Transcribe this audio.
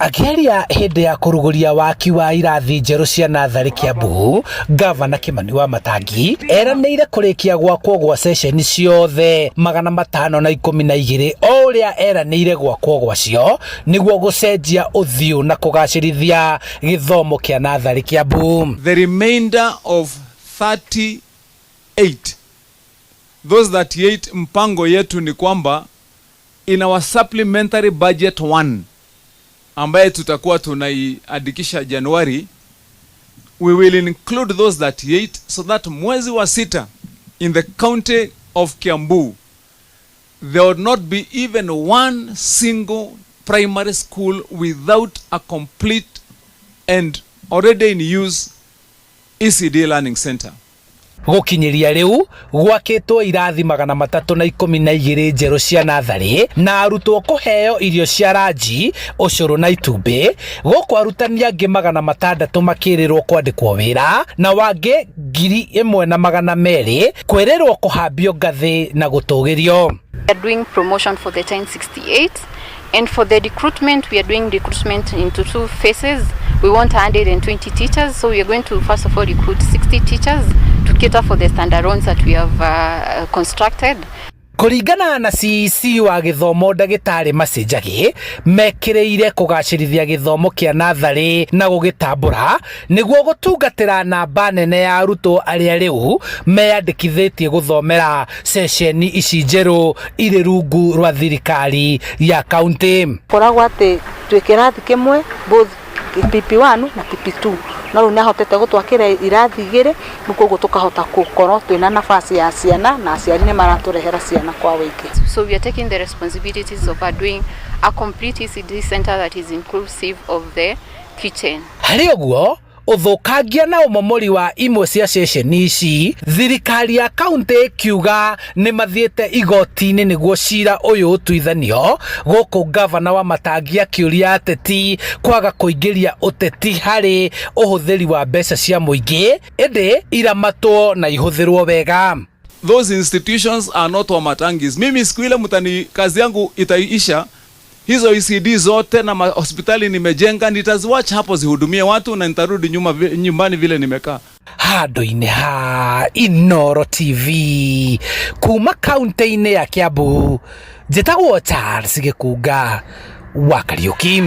Akĩaria hĩndĩ ya kũrugũria waki wa irathi njerũ cia natharĩ Kiambu, Ngavana Kĩmani Wamatangi eranĩire kũrĩkia gwakwo gwa ceceni ciothe 512 o ũrĩa eranĩire gwakwo gwacio nĩguo gũcenjia ũthiũ na kũgacĩrithia gĩthomo kĩa natharĩ Kiambu. The remainder of 38, those 38, mpango yetu ni kwamba in our supplementary budget 1 ambaye tutakuwa tunaiandikisha Januari, we will include those 38 so that mwezi wa sita in the county of Kiambu there would not be even one single primary school without a complete and already in use ECD learning center. Gũkinyĩria rĩu gwakĩtwo irathi 312 njerũ cia natharĩ na arutwo kũheo irio cia ranji, ũcũrũ na itumbĩ, gũkũ arutani angĩ 600 makĩrĩrwo kwandĩkwo wĩra na wangĩ 1200 kwĩrĩrwo kũhambio ngathĩ na gũtũgĩrio. We are doing promotion for the 1068, and for the recruitment, we are doing recruitment into two phases. We want 120 teachers, so we are going to first of all recruit 60 teachers to cater for the standalones that we have constructed. Kũringana na CEC wa gĩthomo ndagĩtarĩ Mercy Njagĩ, mekĩrĩire kũgacĩrithia gĩthomo kĩa natharĩ na gũgĩtambũra nĩguo gũtungatĩra namba nene ya arutwo arĩa rĩu meyandĩkithĩtie gũthomera ceceni ici njerũ irĩ rungu rwa thirikari ya kaunti. Koragwo atĩ twĩ kĩrathi kĩmwe both PP1 na PP2, no rĩu nĩ ahotete gũtwakĩra irathi igĩrĩ, rĩu koguo tũkahota gũkorwo twĩna nafasi ya ciana na aciari nĩ maratũrehera ciana kwa wĩingĩ. So we are taking the responsibilities of doing a complete ECD center that is inclusive of the kitchen. Harĩ ũguo, ũthũkangia na ũmomori wa imwe cia ceceni ici, thirikari ya kaunti ĩkiuga nĩ mathiĩte igoti-inĩ nĩguo cira ũyũ ũtuithanio, gũkũ ngavana Wamatangi akĩũria ateti kwaga kũingĩria ũteti harĩ ũhũthĩri wa mbeca cia mũingĩ, ĩndĩ iramatwo na ihũthĩrwo wega. Those institutions are not Wamatangis. Mimi siku ile mtani kazi yangu itaisha, hizo ECD zote na hospitali nimejenga nitaziwacha hapo zihudumie watu na nitarudi nyuma nyumbani vile nimekaa. Handũ-inĩ ha Inoro TV kuma kaunti-inĩ ya Kiambu, njĩtagwo Charles Gĩkunga wa Kariũki.